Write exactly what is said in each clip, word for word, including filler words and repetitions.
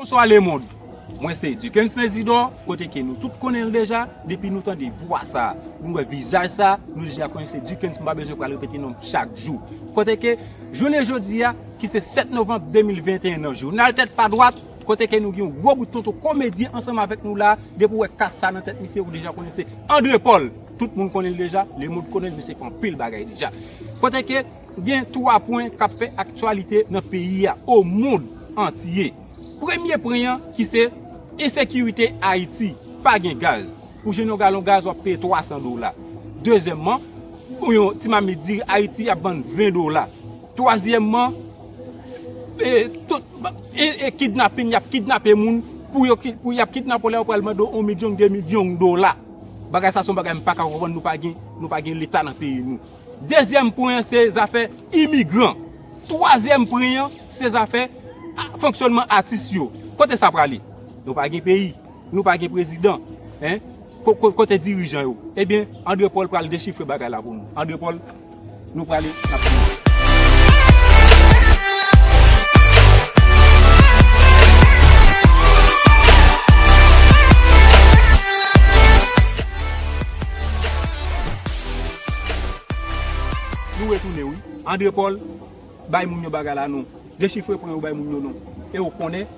Bonswa lemonn. Mwen se Duckens Mésidor, kote ke nou tout konnen l deja, depi nou tande vwa sa, nou wè vizaj sa, nou deja konnen se Duckens, m pa bezwen pral repete non m chak jou. Kote ke jounen jodi a, ki se sèt novanm de mil venteyen nan jounal Tèt Pa Dwat, kote ke nou gen yon gwo bout tonton komedyen ansanm avèk nou la, depi w wè kas sa nan tèt misye, ou deja konnen se André Paul. Tout moun konnen l deja, lemonn konnen l, misye fè anpil bagay deja. Kote ke gen twa pwen k ap fè aktyalite nan peyi a, o mond antye. Premye pwen an ki se ensekirite Ayiti, pa gen gaz. Pou jwenn yon galon gaz, w ap peye twa san dola. Dezyèmman, pou yon ti mamit diri Ayiti ap vann ven dola. Twazyèmman, e, tout, e, e kidnapin, y ap kidnape moun, pou yo ki, pou y ap kidnape w la, yo pral mande w yon milyon, de milyon dola. Bagay sa se yon bagay m pa ka konprann, nou pa gen, nou pa gen leta nan peyi nou. Dezyèm pwen an se zafè imigran. Twazyèm pwen an se zafè a, fonksyònman atis yo. Kote sa prale? Nou pa gen peyi, nou pa gen prezidan. Hein? Ko-, ko-, kote dirijan yo? Ebyen, André Paul pral dechifre bagay la pou nou. André Paul, nou prale, n ap fini. Nou retounen wi. André Paul, bay moun yo bagay la non. Dechifre pwen yo bay moun yo non. E w konnen?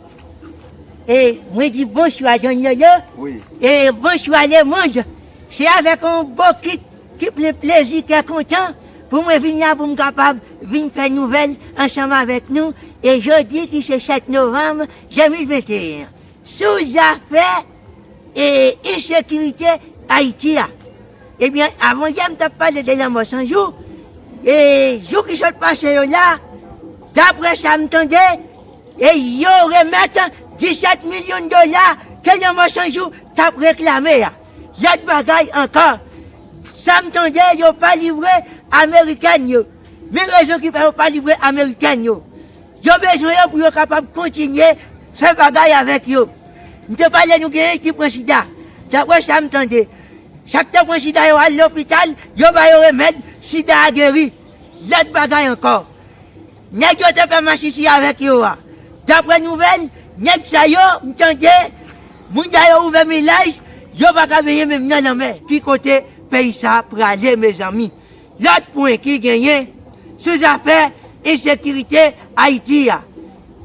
E mwen di bonswa Don Lolo. Wi. E bonswa lemonn. Se avèk yon bokit ki plen plezi, kè kontan pou mwen vin la pou m kapab vin fè nouvèl ansanm avèk nou. E jodi ki se sèt novanm de mil venteyen an. Sou zafè e ensekirite Ayiti a. Ebyen, avan yè m t ap pale de lanmò san jou. E jou ki sot pase yo la, daprè sa m tande, e yo remèt disèt milyon dola ke lanmò san jou t ap reklame a. Lòt bagay ankò, sa m tande, yo pa livre amerikèn yo. Men rezon ki fè yo pa livre amerikèn yo. Yo bezwen yo pou yo kapab kontinye fè bagay avèk yo. M te pale nou genyen ki pran sida. Daprè sa m tande, sa k te pran sida yo al lopital, yo ba yo remèd, sida a geri. Lòt bagay ankò, nèg yo te fè masisi avèk yo a. Daprè nouvèl, nèg sa yo, m tande, moun sa yo ouvè mennaj, yo pa ka benyen menm nan lanmè. Ki kote peyi sa a prale, mezanmi? Lòt pwen ki genyen sou zafè ensekirite Ayiti a.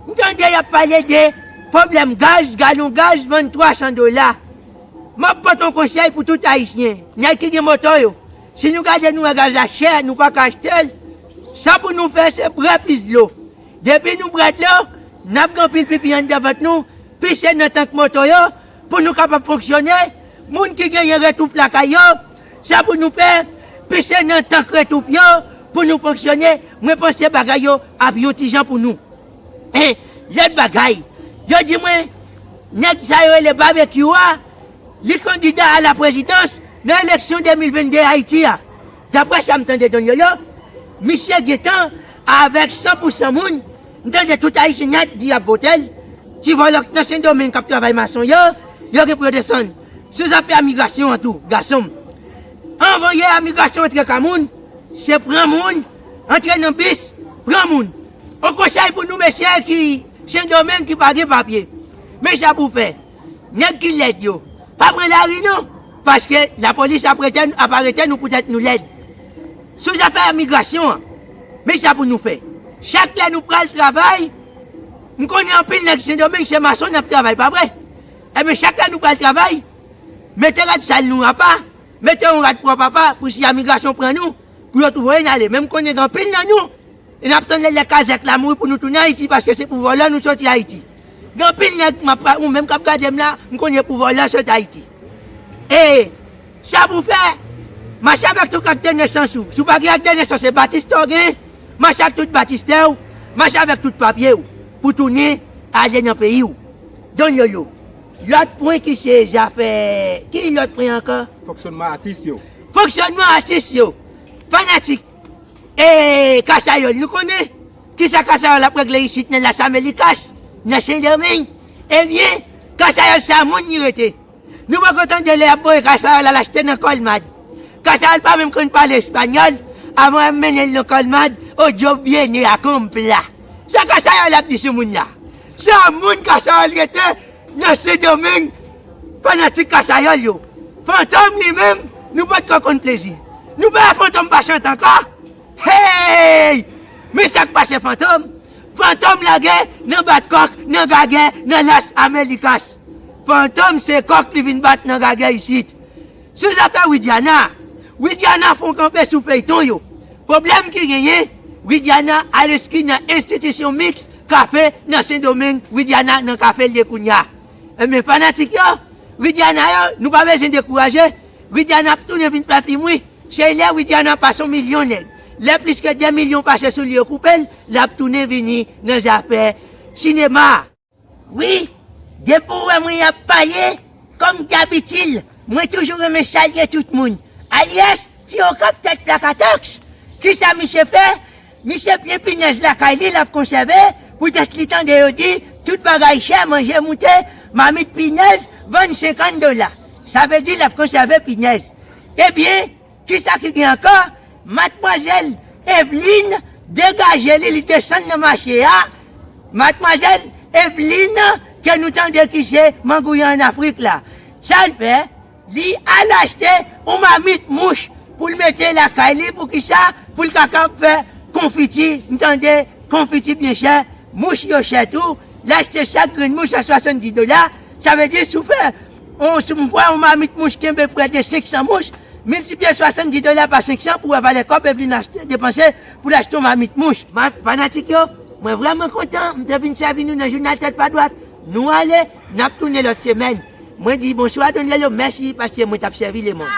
M tande y ap pale de pwoblèm gaz, galon gaz vann twa san dola. M ap pote yon konsèy pou tout Ayisyen, nèg ki gen moto yo. Si nou gade nou wè gaz la chè, nou pa ka achte l, sa pou nou fè se bwè plis dlo. Depi nou bwè dlo, n ap gen anpil pipi anndan vant nou, pise nan tank moto yo, pou nou kapab fonksyone. Moun ki genyen retouf lakay yo, sa pou nou fè, pise nan tank retouf yo, pou nou fonksyone. Mwen panse bagay yo ap yon ti jan pou nou. E, lòt bagay, yo di mwen, nèg sa yo rele Babekyou a, li kandida a la prezidans nan eleksyon de mil vennde Ayiti a. Daprè sa m tande Don Lolo, misye gentan avèk san pou san moun, m tande tout Ayisyen nèt di y ap vote l. Ti vòlò k nan Sendomeng k ap travay mason yo, yo gen pou yo desann. Sou zafè migrasyon an tou, gason m. Anvan yè a migrasyon antre ka moun, se pran moun, antre nan bis, pran moun. Yon konsèy pou nou mesye ki Sendomeng ki pa gen papye. Men sa pou w fè. Nèg ki lèd yo, pa pran lari non, paske lapolis ap rete, ap arete nou poutèt nou lèd. Sou zafè migrasyon an, men sa pou nou fè. Chak lè nou pral travay, m konnen anpil nèg Sendomeng se mason n ap travay, pa vre? Ebyen, chak lè nou pral travay, mete rad sal nou apa, mete yon rad pwòp apa, pou si migrasyon pran nou, pou yo tou voye n ale. Men m konnen gen anpil nan nou, e n ap tann lè, lè kazèk la mouri pou nou tounen Ayiti, paske se pou vòlò nou soti Ayiti. Gen anpil nèg, m ap, ou menm k ap gade m la, m konnen pou vòlò sot Ayiti. E sa pou fè, mache avèk tout ak de nesans ou. Si w pa gen ak de nesans, se batistè w gen, mache ak tout batistè w, mache avèk tout papye w, pou tounen ale nan peyi w. Don Lolo. Lòt pwen ki se zafè, ki lòt pwen ankò? Fonksyònman atis yo. Fonksyònman atis yo. Fanatik. E Kasayòl, nou konnen kisa Kasayòl ap regle isit nan Las Américas, nan Sendomeng. Ebyen, Kasayòl se a moun li rete. Nou poko tande lè y ap voye Kasayòl al achte nan Kòlmad. Kasayòl pa menm konn pale espanyòl, avan y ap mennen l nan Kòlmad, o Dios viene a comprar. Sa Kasayòl ap di sou moun la? Sa moun Kachayòl rete nan Sendomeng, fanatik Kachayòl yo. Fantom li menm, nou pa t ko konn plezi. Nou pa wè Fantom pa chante ankò. Hey! Men sa k pase Fantom? Fantom lage nan bat kòk, nan gagè, nan Las Amelikas. Fantom se kòk li vin bat nan gagè isit. Sou zafè Widiana, Widiana fon kanpe sou feyton yo. Pwoblèm ki genyen, Widiana al enskri nan enstitisyon miks kafe nan Sendomeng, Widiana nan kafe l ye kounya. Enben fanatik yo, Widiana yo, nou pa bezwen dekouraje. Widiana ap tounen vin fè fim wi. Se lè Widiana pase yon milyon nèg. Lè plis ke de milyon pase sou li yo koupe l, l ap tounen vini nan zafè sinema. Wi, depi w wè mwen ap pale, kòm dabitid, mwen toujou renmen salye tout moun. Alyès, Ti Okap tèt plakatòks. Kisa misye fè? Misye byen pinèz lakay li l ap konsève, poutèt li tande yo di tout bagay chè, manje moute, mamit pinèz vann senkant dola. Sa vle di l ap konsève pinèz. Ebyen, kisa ki gen ankò? Madmwazèl Evelyne degaje li, li desann nan mache a. Madmwazèl Evelyne ke nou tande ki se mangouya ann Afrik la. Sa l fè? Li al achte yon mamit mouch pou l mete lakay li. Poukisa? Pou l kapab fè konfiti. M tande konfiti byen chè, mouch yo chè tou. L achte chak grenn mouch a swasanndis dola. Sa vle di si w fè, on, si m kwè yon mamit mouch kenbe prè de senk san mouch, miltipliye swasanndis dola pa senk san pou w wè valè kòb Evelyne achte, depanse pou l achte yon mamit mouch. Ma, fanatik yo, mwen vrèman kontan m te vin sèvi nou nan jounal Tèt pa dwat. Nou ale, n ap tounen lòt semèn. Mwen di bonswa Don Lelo, mèsi paske mwen t ap sèvi lemonn.